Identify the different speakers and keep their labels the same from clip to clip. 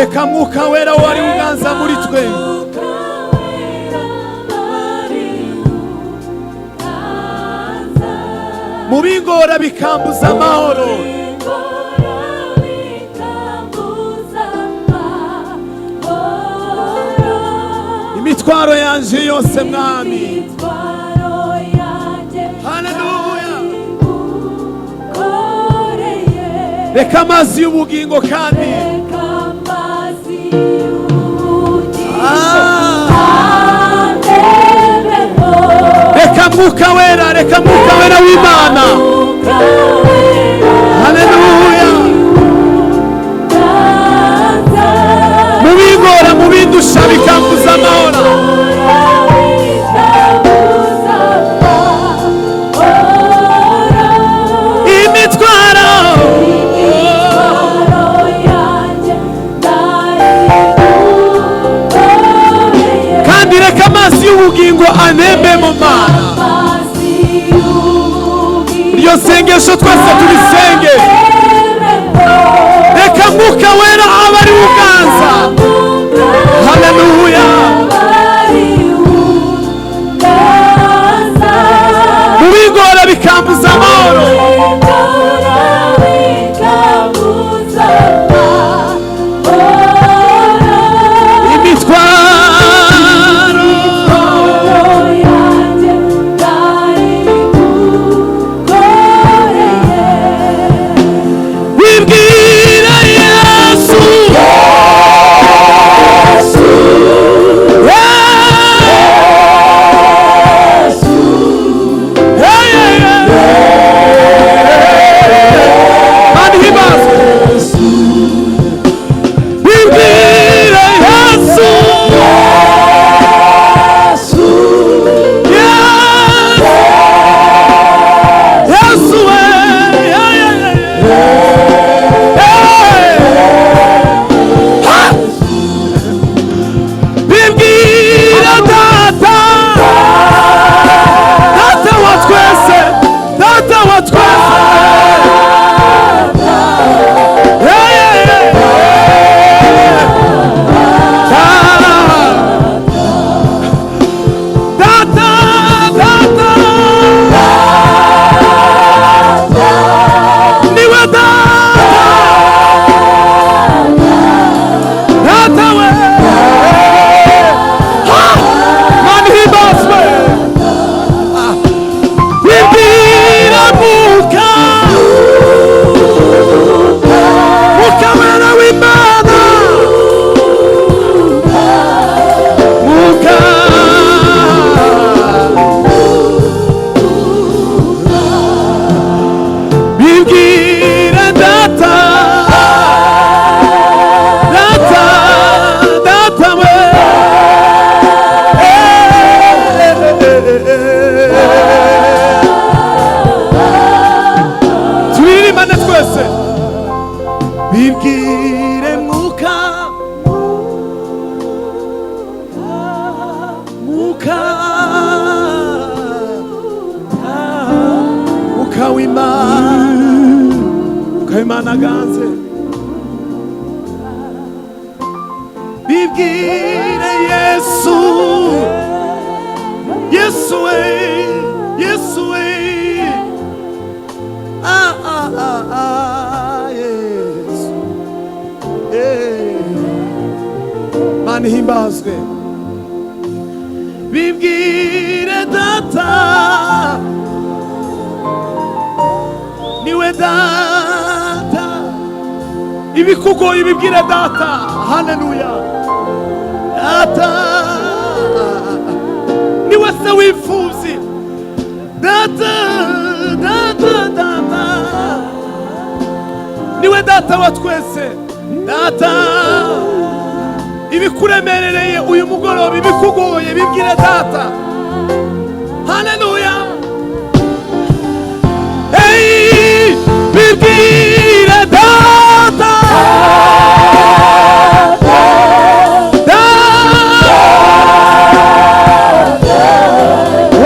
Speaker 1: Reka Mwuka Wera wari uganza muri twe.
Speaker 2: Mwuka Wera ari uganza.
Speaker 1: Mu bingora bikambuza amahoro.
Speaker 2: Bingora bikambuza amahoro.
Speaker 1: Imitwaro yanje yose, Mwami.
Speaker 2: Imitwaro yanjye
Speaker 1: Haleluya.
Speaker 2: nayigukoreye.
Speaker 1: Reka amazi y'ubugingo kandi
Speaker 2: Reka amazi y'ubugingo antembeho.
Speaker 1: Reka Mwuka Wera, reka Mwuka Wera w'Imana.
Speaker 2: Mwuka Wera
Speaker 1: Haleluya.
Speaker 2: uganza.
Speaker 1: Mu bingora, mu bindusha bikambuza amahoro.
Speaker 2: Bikambuza amahoro.
Speaker 1: Imitwaro.
Speaker 2: Imitwaro yanjye nayigukoreye.
Speaker 1: Kandi reka amazi y'ubugingo anembe mu Mana.
Speaker 2: Amazi y'ubugingo
Speaker 1: Iryo sengesho twese turisenge.
Speaker 2: antembeho.
Speaker 1: Reka Mwuka Wera abe ari uganza. Haleluya.
Speaker 2: Ari uganza.
Speaker 1: Mu bingora bikambuza amahoro.
Speaker 2: Bingora bikambuza amahoro.
Speaker 1: Imitwaro.
Speaker 2: Yanjye nayigukoreye.
Speaker 1: Wibwira Yesu. Hey! Hey, hey, hey. Mana ihimbazwe. Wibwira Yesu. Yesu. Yesu we. Yeah, yeah, yeah, yeah. Hey! Ha! Bibwira Data, Data wa twese, Data wa twese. Hey, hey, hey. Data, Data, niwe Data, Data we. Ha! Mana ihimbazwe. Bibwira Mwuka, Mwuka Wera w'Imana, Mwuka. Bibwira Data, Data, Data we. Eh, eh, eh, eh. Turirimbane twese. Bibwire Mwuka, Mwuka, Mwuka w'Imana, Mwuka w'Imana aganze. Bibwire Yesu, Yesu we, Yesu we. Ah, ah, ah, ah, Yesu. Eh. Mana ihimbazwe. Bibwire Data, niwe Data. Ibikugoye bibwire Data. Haleluya. Data niwe se w'imfubyi. Data, Data, Data niwe Data wa twese. Data, ibikuremerereye uyu mugoroba, ibikugoye, bibwire Data. Haleluya. Hey, bibwire Data. Data.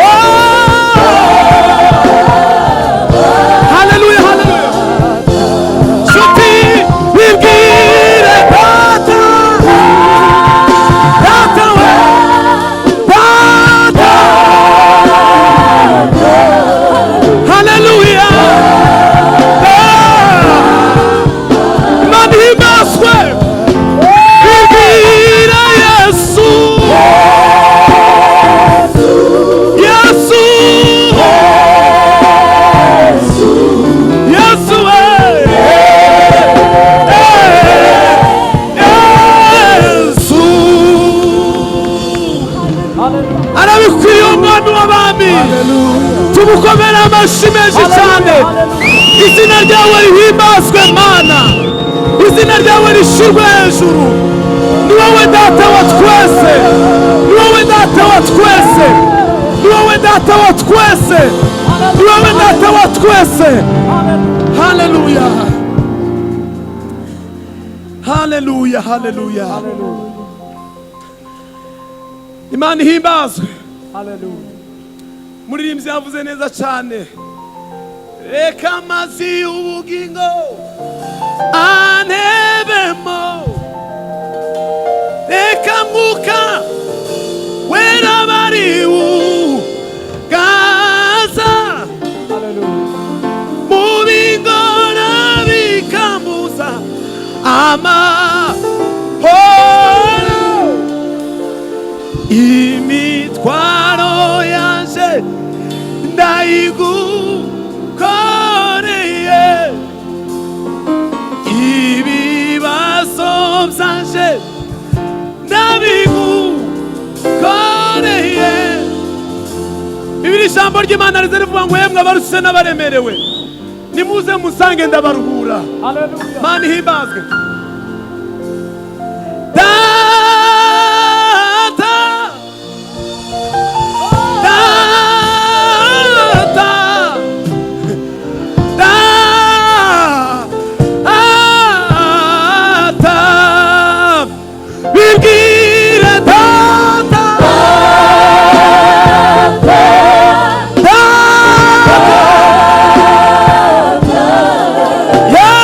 Speaker 1: Wow. Haleluya, haleluya. Nshuti, bibwire Data. Tumukomere amashyi menshi cyane. Izina ryawe rihimbazwe, Mana. Izina ryawe rishyirwe hejuru. Ni wowe Data wa twese, ni wowe Data wa twese, ni wowe Data wa twese, ni wowe Data wa twese. Haleluya, haleluya, haleluya! Imana ihimbazwe. Muririmbyi yavuze neza cyane: "Reka amazi y'ubugingo antebemo, reka Mwuka Wera bari ugaza mu bingora bikambuza amahoro, imitwaro yanje ndayigukoreye, ibibazo byanje ndabigukoreye." Bibiri, ijambo ry'Imana riza rivuga ngo: "Yemwe abarushe n'abaremerewe, nimuze musange, ndabaruhura." Mana ihimbazwe. Data, Data, Data, bibwire Data, Data, yeah.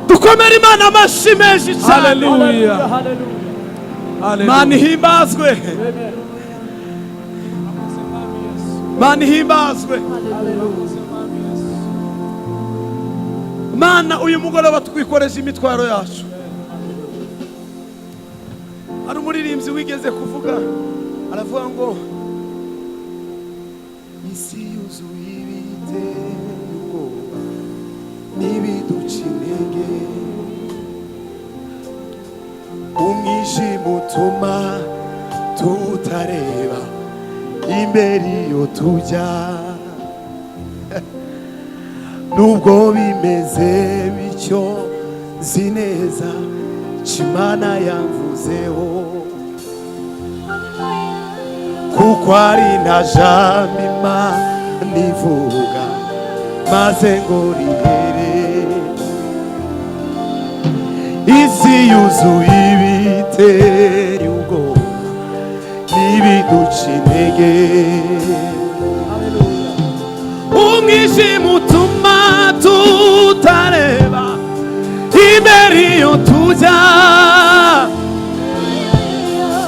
Speaker 1: Dukomere Imana amashyi menshi cyane. Mana ihimbazwe, Mana ihimbazwe. Mana, uyu mugoroba twikoreje imitwaro yacu. Hari umuririmbyi wigeze kuvuga, aravuga ngo: "Isi yuzuye ibiteye ubwoba n'ibiduca intege, umwijima utuma tutareba imbere iyo tujya. Nubwo bimeze bityo, nzi neza icyo Imana yamvuzeho, kuko ari nta jambo Imana ivuga maze ngo rihere. Isi yuzuye ibiteye ubwoba n'ibiduca intege, umwijima utuma tutareba imbere iyo tujya.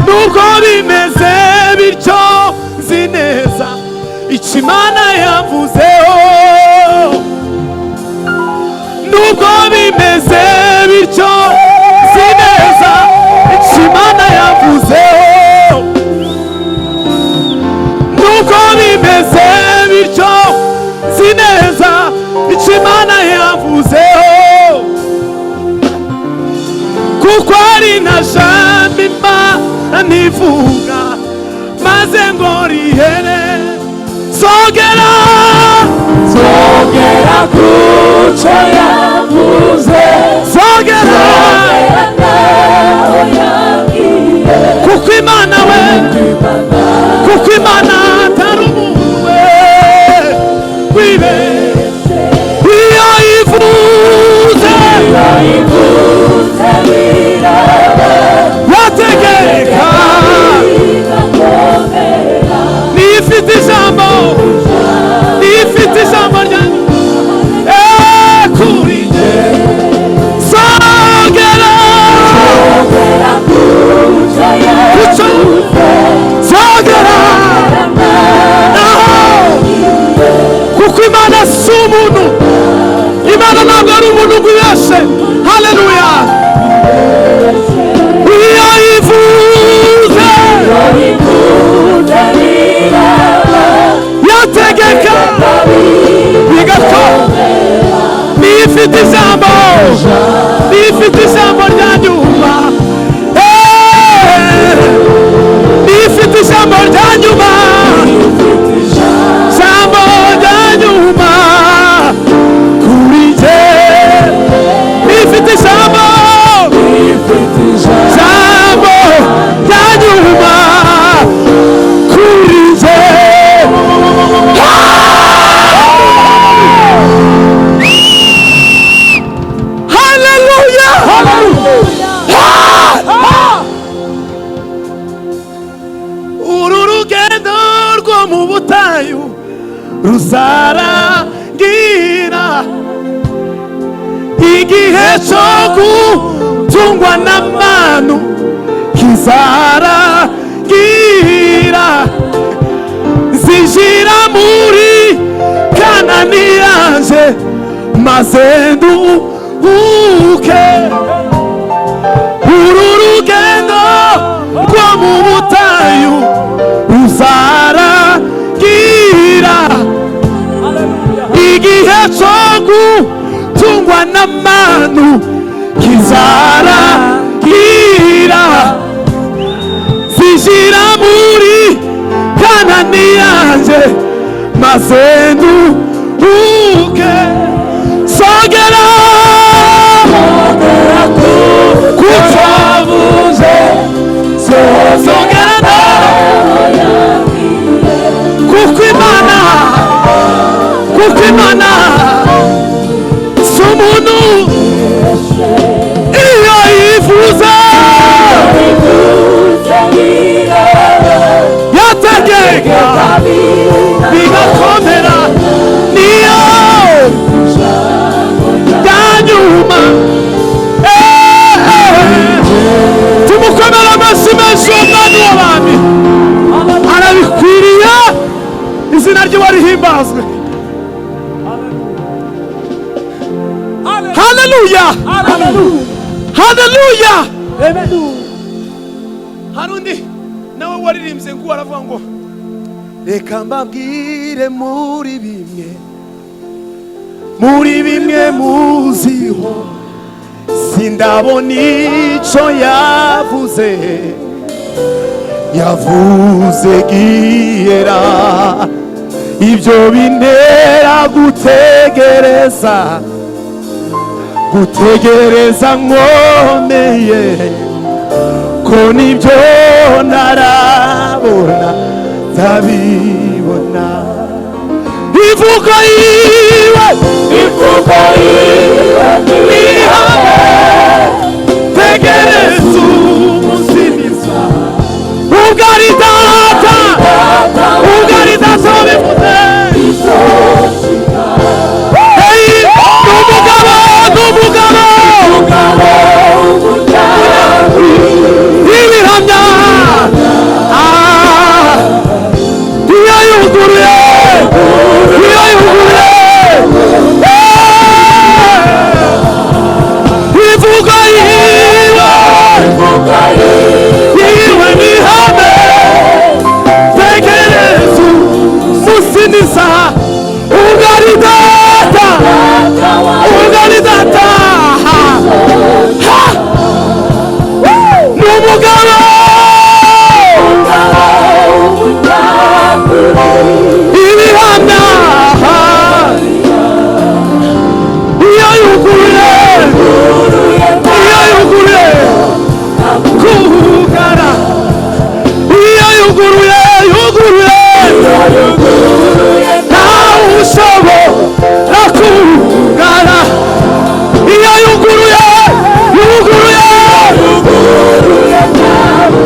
Speaker 1: Nubwo bimeze bityo, nzi neza icyo Imana yavuzeho. Nubwo bimeze bityo, nzi neza icyo Imana yavuzeho. Nubwo bimeze bityo, nzi neza icyo Imana yavuzeho, kuko ari nta jambo Imana ivuga maze ngo rihere." Sogera,
Speaker 2: Sogera kuco yavuze.
Speaker 1: Sogera.
Speaker 2: Naho yabwiye.
Speaker 1: Kuko Imana we, kuko Imana atari umuntu we wibe. Iyo ivuze,
Speaker 2: Ivuze biraba.
Speaker 1: Yategeka,
Speaker 2: Bigakomera.
Speaker 1: Niyo ifite ijambo, niyo ifite ijambo rya kuri njye. Sogera.
Speaker 2: Sogera kuco
Speaker 1: Kuco.
Speaker 2: yavuze.
Speaker 1: Sogera naho, kuko Imana si umuntu. Imana ntabwo ari umuntu ngo ibeshe. Haleluya! Iyo ivuze,
Speaker 2: Ivuze biraba.
Speaker 1: Yategeka bigakora. Niyo ifite ijambo. Ruzarangira igihe cyo gutungwa n'amanu kizarangira. Zinjira muri Kanani yanje maze nduhuke. Uru rugendo rwo mu butayu ruzarangira. Igihe cyo gutungwa n'amanu kizarangira. Zinjira muri Kanani yanje maze nduhuke. Sogera kucavuze, sogera kuko Imana, kuko Imana si umuntu. Iyo yifuza yategeka bigakomera, niyo byanyuma. Tumukomera amashyi menshi uwo mwami w'abami, arabikwiriye. Izina rye warihimbazwe. Haleluya, haleluya. Hari undi nawe waririmbye ngo aravuga ngo reka mbabwire muri bimwe, muri bimwe muziho, sindabona icyo yavuze, yavuze gihera. Ibyo bintera gutegereza, gutegereza nkomeye, ko nibyo ntarabona ndabibona. Ivugo yiwe,
Speaker 2: Imvugo yiwe
Speaker 1: ni ihame. Tegereza umusimiza, ubwo ari data, ubwo ari data wabivuze. Hey, ni umugabo, ni umugabo ibihamya. Ah, iyo yuguruye, iyo yuguruye. Eh, ivugo yiwe, yiwe ni ihame. Tegereza umunsi n'isaha, ubwo ari data, ubwo ari data. Ha! Ni umugabo ibihamya. Iyo yuguruye, iyo yuguruye kugara, iyo yuguruye, yuguruye, ntawe ushobora kugara. Iyo yuguruye, yuguruye,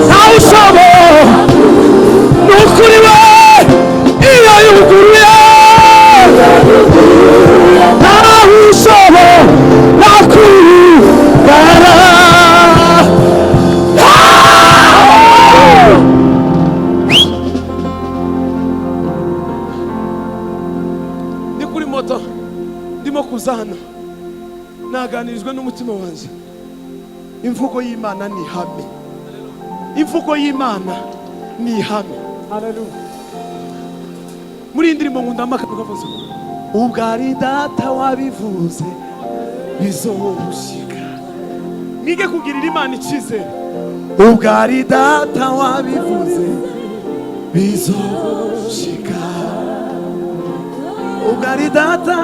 Speaker 1: ntawe ushobora. Ni ukuri we, iyo yuguruye, ntawe ushobora kugara. Ndi kuri moto ndimo kuza hano, naganirijwe n'umutima wanjye. Imvugo y'Imana ni ihame, imvugo y'Imana ni ihame. Muri iyi ndirimbo nkunda amakaro kavuze ubwo ari data wabivuze bizoshika. Mwige kugirira Imana icyizere. Ubwo ari data wabivuze bizoshika, ubwo ari data,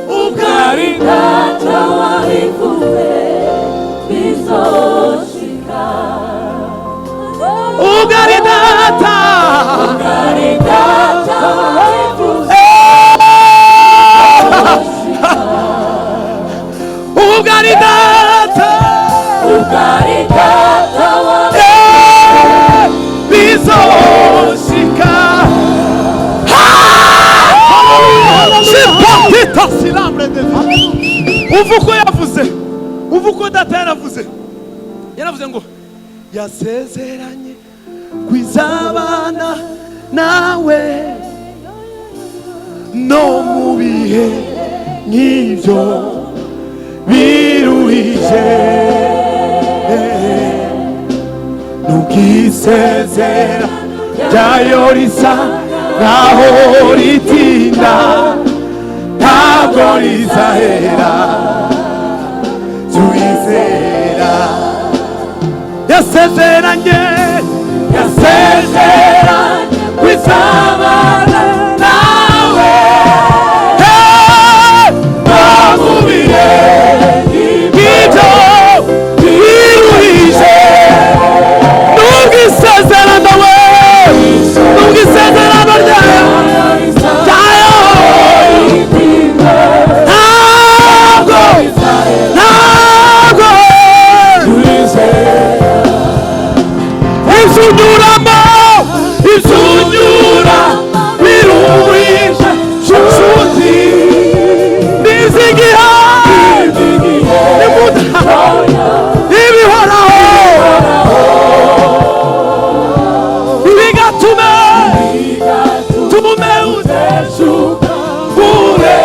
Speaker 1: ubwo ari
Speaker 2: Data wabivuze bizoshika.
Speaker 1: Ubwo ari data,
Speaker 2: Ari data wabivuze
Speaker 1: ubwo ari data,
Speaker 2: Ari data wabivuze
Speaker 1: bizoshika. Pasilambre de vie. Umva uko yavuze, umva uko data yaravuze. Yaravuze ngo yasezeranye kwizabana nawe no mu bihe nk'ibyo biruhije. Ntukisezera ryayo risa nkaho ritinda, ntabwo rizahera, tuizera. Yasezeranye, yasezeranye kwizabana nawe. Hey! No mu bihe nk'ibyo biruhije. Nubwo isezerano we, nubwo isezerano ryayo ryayo ntabwo, ntabwo izunyuramo, izunyura biruhije, nshuti nizigiha nimuda ibihoraho, bigatume tume kure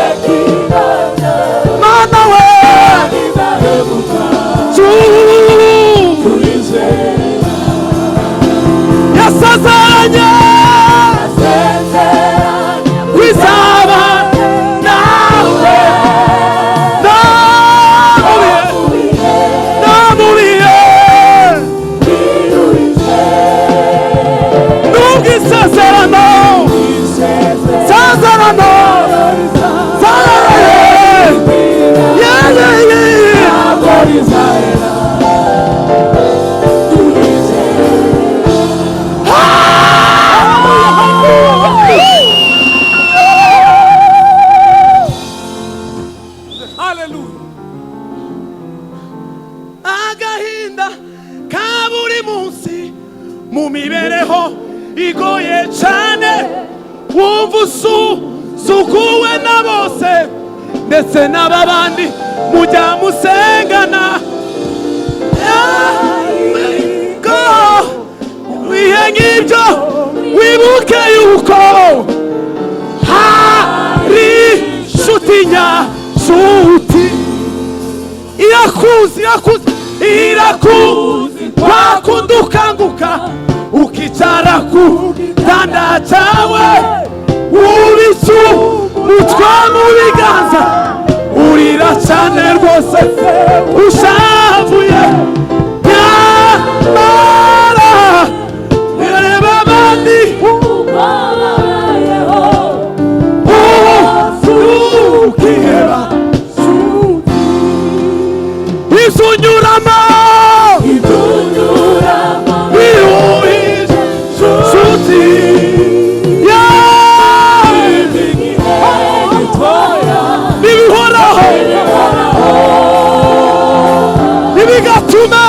Speaker 1: mana we tu yasazanye kwizaba nawe no mu bihe, nubwo isezerano sezerano yeah, yeah, yeah. Hallelujah. Agahinda ka buri munsi mu mibereho igoye cyane, wumva usuzuguwe na bose ndetse n'ababandi mujya musengana. Ko ibihe nk'ibyo wibuke yuko hari inshuti nyanshuti irakuzi, irakuzi, irakuzi, wakunda ukanguka ukicara ku gitanda cyawe, ubitse umutwe mu biganza, urira cyane rwose ushavuye, nyamara birareba abandi ubu ukiheba. Izunyuramo biruhije, nshuti n'ibihoraho, ntibigatume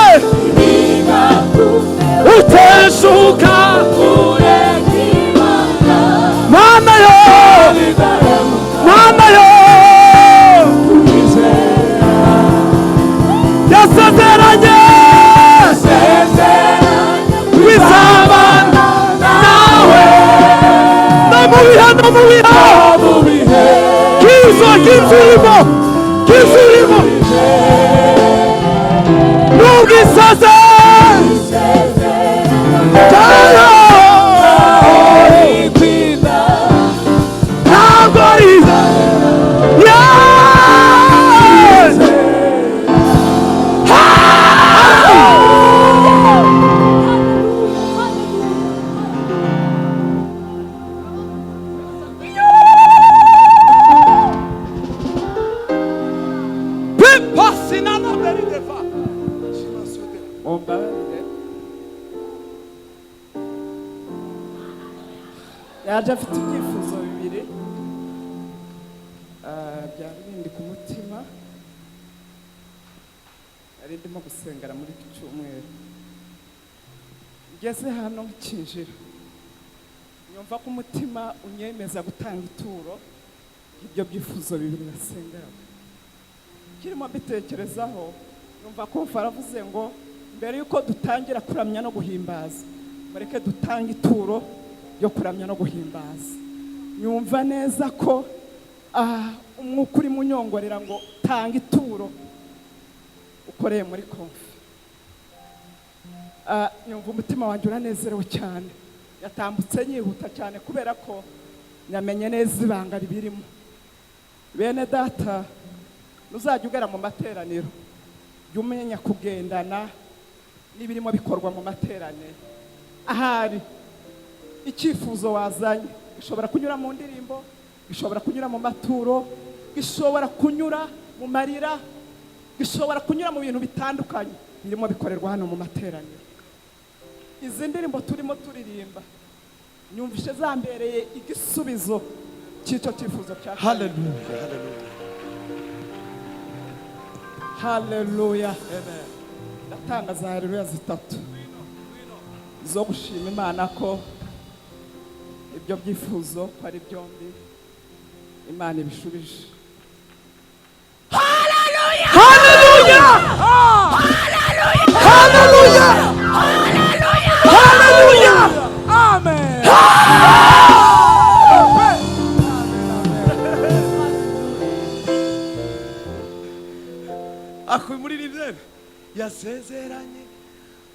Speaker 1: uteshuka mana yo, mana yo yasezeranye kwizabana nawe no mu bihe, no mu bihe kizo kizurimo, kizurimo, nubwo isaze cyayo ntabwo riza. Yes!
Speaker 3: Mumbabarire, yaje afite ibyifuzo bibiri byari bindi ku mutima. Nari ndimo gusengera muri iki cyumweru, ngeze hano nkinjira nyumva ko umutima unyemeza gutanga ituro. Ibyo byifuzo bibiri nasengeraga kirimo mbitekerezaho, numva kumva aravuze ngo mbere y'uko dutangira kuramya no guhimbaza, mureke dutange ituro ryo kuramya no guhimbaza. Nyumva neza ko umwuka urimo unyongorera ngo tanga ituro ukoreye muri konfi. Nyumva umutima wanjye uranezerewe cyane, yatambutse yihuta cyane kubera ko nyamenye neza ibanga ribirimo. Bene data, nuzajya ugera mu materaniro, jya umenya kugendana n'ibirimo bikorwa mu materaniro. Ahari icyifuzo wazanye gishobora kunyura mu ndirimbo, gishobora kunyura mu maturo, gishobora kunyura mu marira, gishobora kunyura mu bintu bitandukanye birimo bikorerwa hano mu materaniro. Izi ndirimbo turimo turirimba nyumvishe zambereye igisubizo cy'icyo cyifuzo cya
Speaker 1: Haleluya, haleluya.
Speaker 3: Haleluya! Ndatanga za haleluya zitatu zo gushima Imana ko ibyo byifuzo ko ari byombi Imana ibishubije.
Speaker 1: Haleluya, haleluya, haleluya!
Speaker 4: Amen.
Speaker 1: Ako muri rivere yasezeranye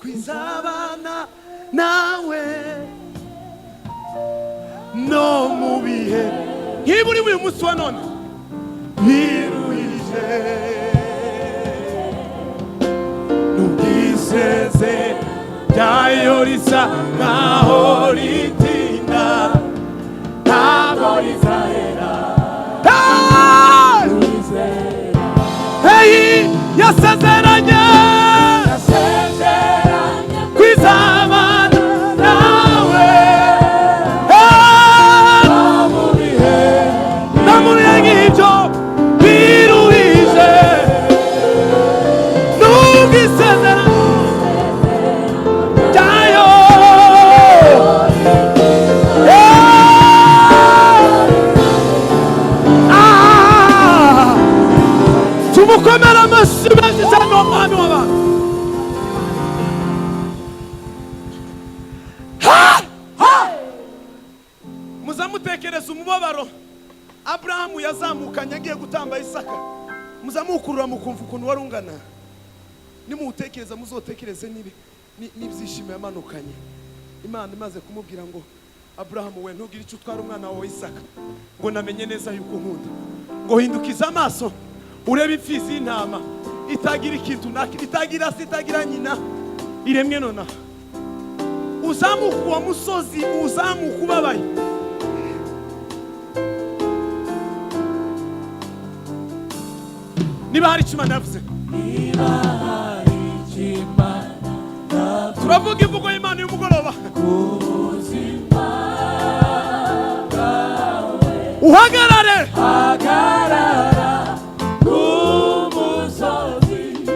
Speaker 1: kwizabana nawe no mu bihe nk'ibi uri uyu munsi wa none biruhije. N'ubwiseze ryayo risa nkaho ritinda, ntabwo rizahera. Hey! Hey, yasezeranye kwizabana nawe. Hey! No mu bihe nk'ibyo biruhije, n'ubwisezerano ryayo. Hey! Ah! Tumukomere amashyi menshi cyane uwo mwami w'abantu. Ha! Ha! Muzamutekereza umubabaro Aburahamu yazamukanye agiye gutamba Isaka, muzamukurura mukumva ukuntu wari ungana. Nimuwutekereza, muzotekereze n'ibyishimo yamanukanye Imana imaze kumubwira ngo: "Aburahamu we, ntugire icyo utwara umwana wawe Isaka," ngo namenye neza yuko unkunda, ngo hindukize amaso urebe imfizi y'intama itagira ikintu itagira se, itagira nyina, iremwe nonaha. Uzamuka uwo musozi, uzamuka ubabaye. Niba hari icyo Imana yavuze, turavuga imvugo y'Imana y'umugoroba. Uhagarare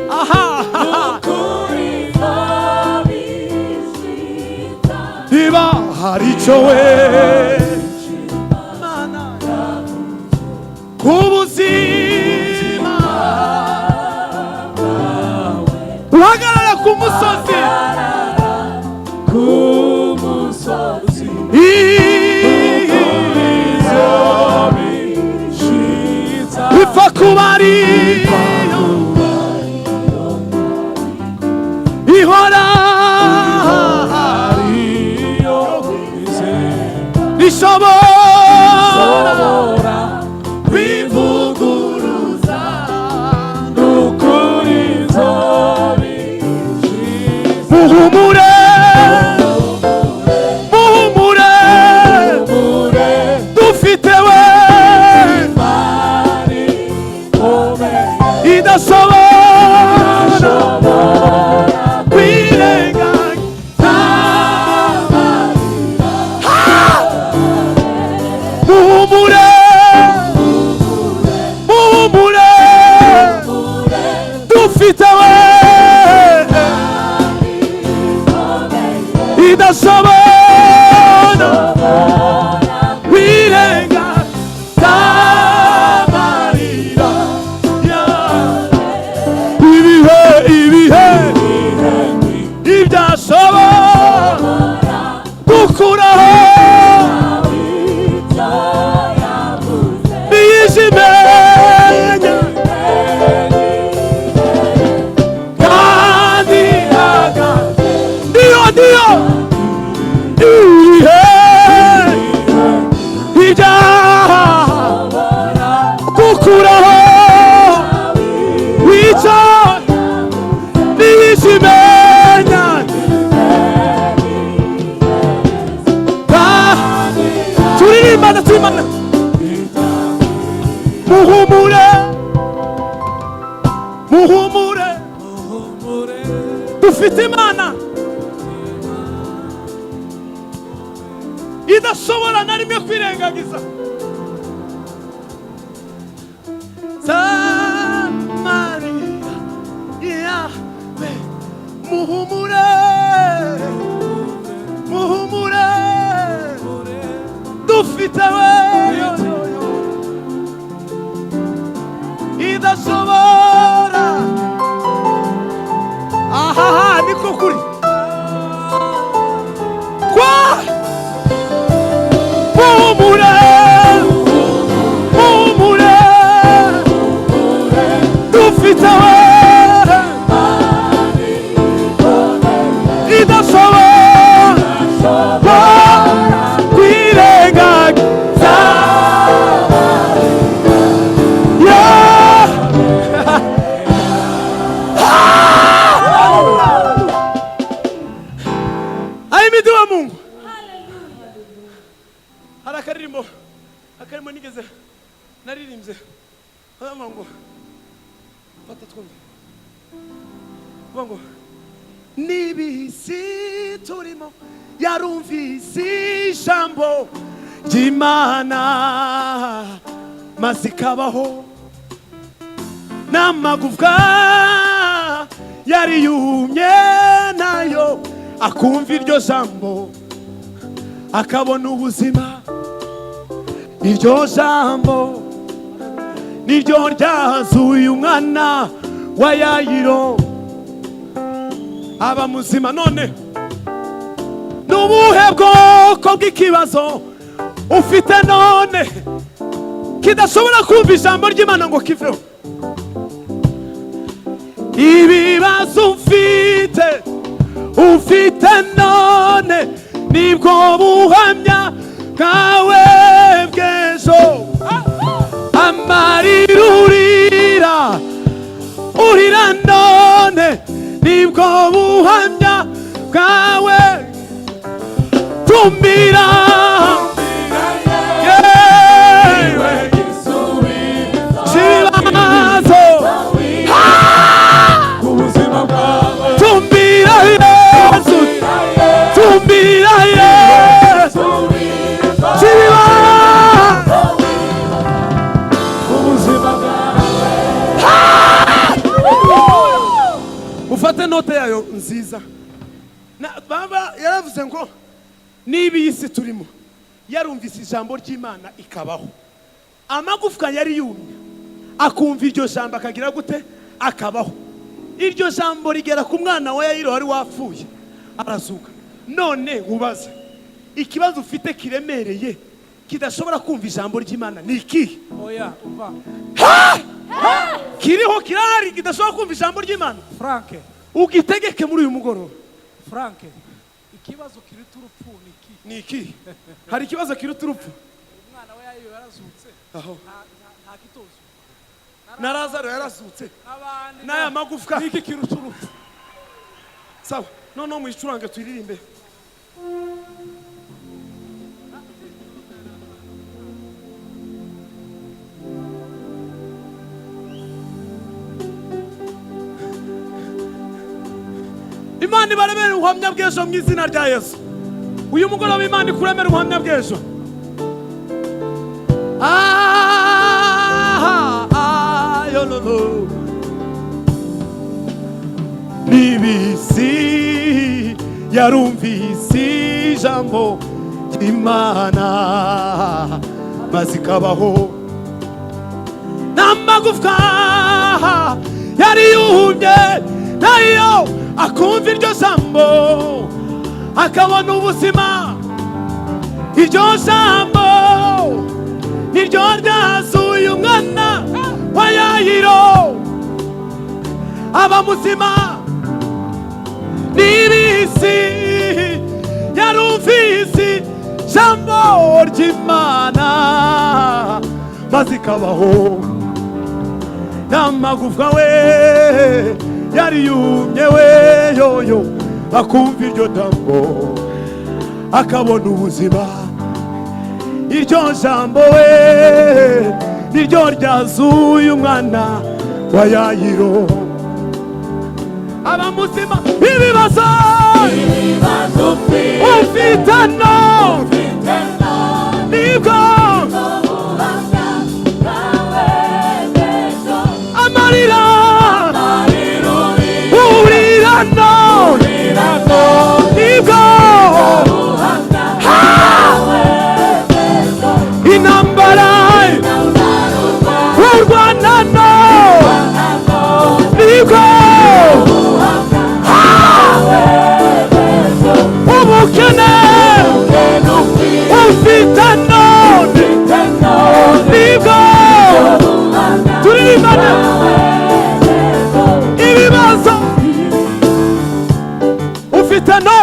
Speaker 1: aha. Niba hari icyo we Mana ku buzima, uhagarare ku musozi. Izo ipfa kuba ariyo ihora ishobora kwivuguruza. Muhumure, muhumure, dufite we idashobora kwirengagiza. Muhumure, muhumure, dufite we idashobora kwirengagiza. Ndio ibihe ibyaha gukuraho wica n'ikimenya. Turirimbana, turirimbana. Muhumure, muhumure, dufite Imana idashobora na rimwe kwirengagiza. Samariya yawe, muhumure, muhumure, dufite we idashobora. Ahaha, niko kuri kwa. Muhumure, muhumure, dufite we idashobora kwirengagiza. Yeah! Ahimidiwe Mungu. Hari akaririmbo, akarimo nigeze naririmbye, haravuga ngo fata twumve, vuga ngo n'ibisi turimo yarumvise ijambo ry'Imana maze ikabaho, n'amagufwa yari yumye nayo akumva iryo jambo akabona ubuzima. Iryo jambo niryo ryazuye umwana wa Yayiro aba muzima. None n'ubuhe bwoko bw'ikibazo ufite none kidashobora kumva ijambo ry'Imana ngo kiveho? Ibibazo ufite none nibwo buhamya bwawe bw'ejo. Amarira urira none nibwo buhamya bwawe. Tumira yewe kibazo, tumbira Yesu, tumbira Yesu kibazo. Ufate note yayo nziza. Baba yaravuze ngo niba iyi si turimo yarumvise ijambo ry'Imana ikabaho, amagufwa yari yumye akumva iryo jambo akagira gute? Akabaho. Iryo jambo rigera ku mwana wa Yayiro wari wapfuye arazuka. None nkubaze, ikibazo ufite kiremereye kidashobora kumva ijambo ry'Imana ni ikihe?
Speaker 4: Oya, umva.
Speaker 1: Kiriho, kirahari, kidashobora kumva ijambo ry'Imana.
Speaker 4: Frank.
Speaker 1: Ugitegeke muri uyu mugoroba.
Speaker 4: Frank, ikibazo kiruta urupfu ni iki?
Speaker 1: Ni ikihe? Hari ikibazo kiruta urupfu?
Speaker 4: Umwana we Yayo yarazutse.
Speaker 1: Aho.
Speaker 4: Nta kituzo.
Speaker 1: Na Lazaro yarazutse.
Speaker 4: N'abandi.
Speaker 1: N'aya magufwa.
Speaker 4: Niki kiruta urupfu?
Speaker 1: Sawa, noneho muyicurange tuyiririmbe. Imana ibaremere ubuhamya bw'ejo mu izina rya Yesu. Uyu mugoroba Imana ikuremere ubuhamya bw'ejo. Ah, yo, lo, lo. N'ibisi yarumvise ijambo ry'Imana maze ikabaho, n'amagufwa yari yumye nayo akumva iryo jambo akabona ubuzima. Iryo jambo niryo ryazuye umwana wa Yayiro aba muzima. N'ibisi Yumvise ijambo ry'Imana maze ikabaho, n'amagufwa we yari yumye we yoyo akumva iryo jambo akabona ubuzima. Iryo jambo we niryo ryazuye umwana wa Yayiro aba muzima. Ibibazo ufite none nibwo amarira urira none nibwo intambara urwana none nibwo ubukene ufite none nibwo turirimbane. Ibibazo ufite no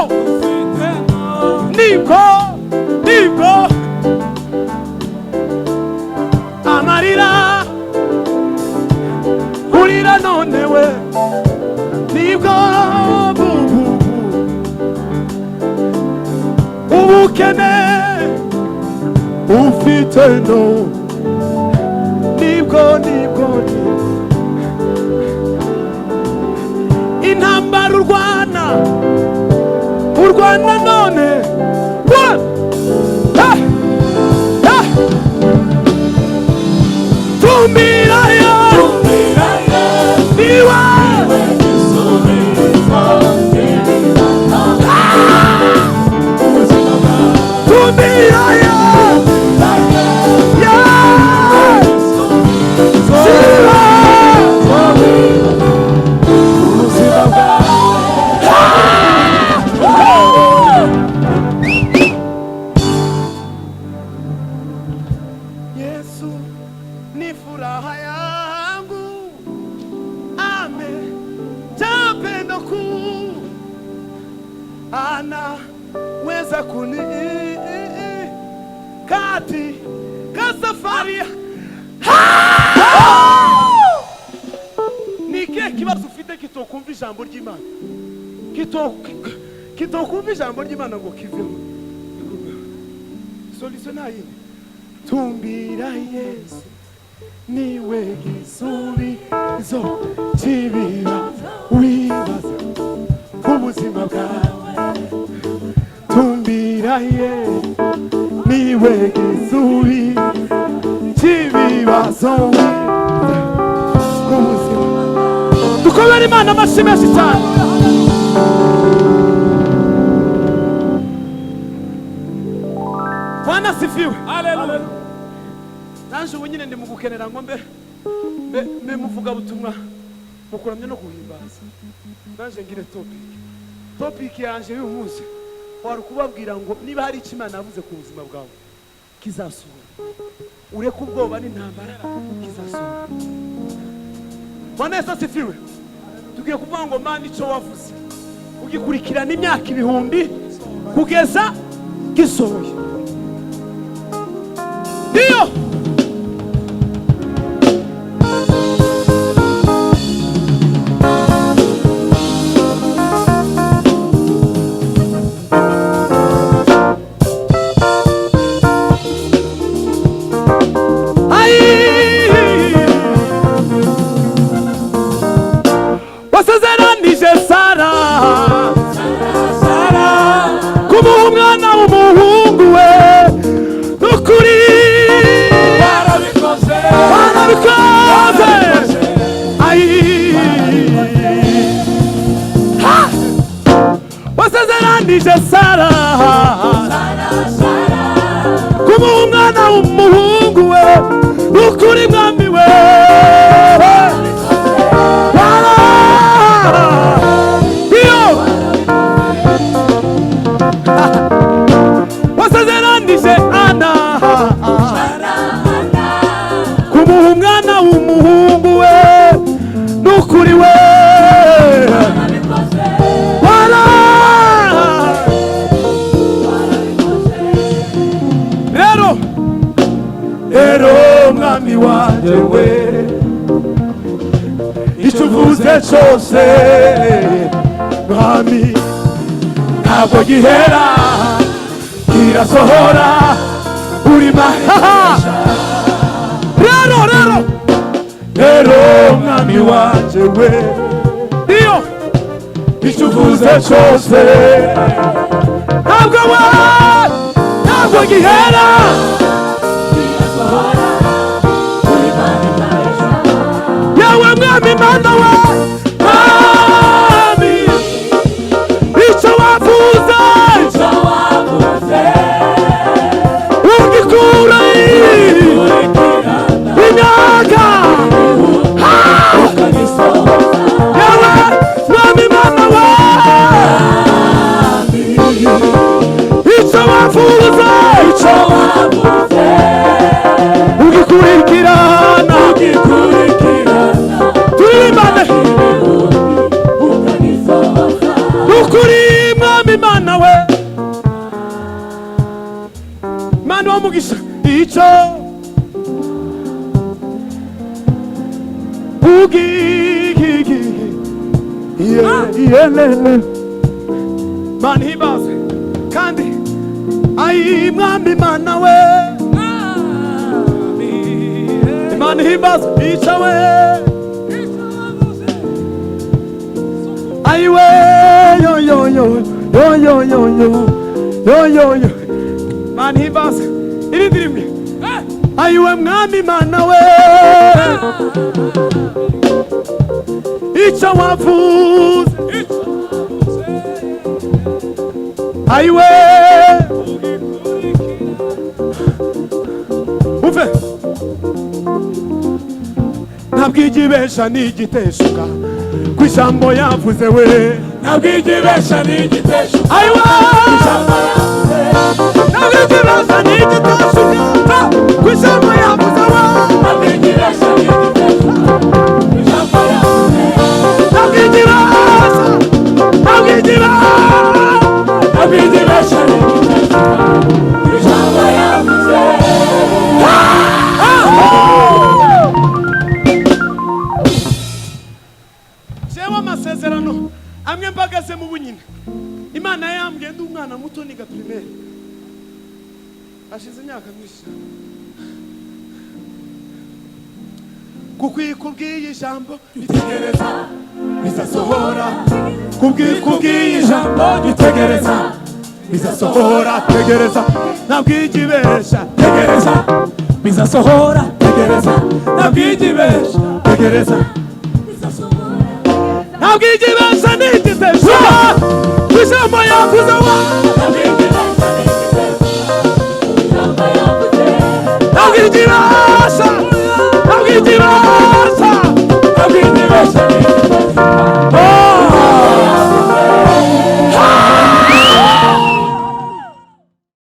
Speaker 1: nibwo nibwo amarira urira none we nibwo bubu ubukene ufite no nibwo nibwo intambara urwana urwana none. One, ah, ah. Tumirayo niwe tumirayo yeah Siba. Yesu ni furaha yangu, amejaa pendo kuu, anaweza kuni katika safari. Ni ikihe kibazo ufite kitokumva ijambo ry'Imana, kitokumva ijambo ry'Imana ngo kiveho? Solution nta yindi. Tumbira Yesu niwe gisubizo cy'ibiba wibaza ku buzima bwawe. Tumbira Yesu niwe gisubizo cy'ibibazo wibaza ku buzima. Dukomere Imana amashyi menshi cyane. Bwana asifiwe.
Speaker 4: Haleluya.
Speaker 1: Nanje ubu nyine ndi mu gukenera ngo mbe mbe mbe muvugabutumwa mu kuramya no guhimbaza, nanje ngire topic. Topic yanje y'uyu munsi wari ukubabwira ngo niba hari icyo Imana yavuze ku buzima bwawe kizasohora, ureke ubwoba n'intambara, kizasohora. Bwana Yesu asifiwe. Tugiye kuvuga ngo Mana, icyo wavuze ugikurikirana imyaka ibihumbi kugeza gisohoye. Ndiyo. Ai! Wasezeranije Sara kumuha umwana w'umuhungu we, nukuri
Speaker 4: Warabikoze.
Speaker 1: Warabikoze. Ai! Ha! Wasezeranije Sara kumuha umwana w'umuhungu we, nukuri mwami we. Wara! Iyo! Wasezeranije Ana kumuha umwana w'umuhungu we, nukuri we. Wara! wavuze cyose mwami ntabwo gihera kirasohora uri rero rero rero mwami wanje we iyo icyo uvuze cyose ntabwo we ntabwo gihera
Speaker 2: kirasohora uri Imana itabesha.
Speaker 1: Yewe mwami mana we mwami icyo wavuze
Speaker 2: Icyo wavuze
Speaker 1: ugikura
Speaker 2: ukurikirana
Speaker 1: imyaka
Speaker 2: ukagisohoza.
Speaker 1: Yewe mwami mana we icyo wavuze
Speaker 2: Icyo wavuze
Speaker 1: ugikurikirana
Speaker 2: ugikurikirana
Speaker 1: turirimbane
Speaker 2: ukagisohoza.
Speaker 1: Ukuri mwami mana we mana wa mugisha icyo ugi iyelele mana hibaze kandi ayi mwami mana we imana hibaze icyo we ayiwe yo yo yo yo yo yo yo yo yo yo mana hibaze irindi rimwe ayiwe mwami mana we icyo wavuze ayiwe uve ntabwo igibesha n'igiteshuka ku ijambo yavuze we
Speaker 2: Ntabwo igibesha n'igiteshuka
Speaker 1: ayiwe
Speaker 2: ijambo yavuze.
Speaker 1: Ntabwo igibesha n'igiteshuka ku ijambo yavuze we
Speaker 2: Ntabwo igibesha n'igiteshuka ijambo yavuze.
Speaker 1: Ntabwo igibesha ntabwo igibesha
Speaker 2: Ntabwo igibesha n'igiteshuka ijambo yavuze.
Speaker 1: Jewe amasezerano amwe mbagaze mu bunyina Imana yambwiye ndi umwana muto niga primaire hashize imyaka myinshi cyane kuko ikubwiye ijambo
Speaker 2: Itegereza
Speaker 1: bizasohora kubwikubwiye ijambo gitegereza bizasohora tegereza ntabwo igibesha
Speaker 2: tegereza bizasohora tegereza ntabwo igibesha
Speaker 1: tegereza
Speaker 2: bizasohora
Speaker 1: ntabwo igibesha ntigitesha ijambo yavuze wa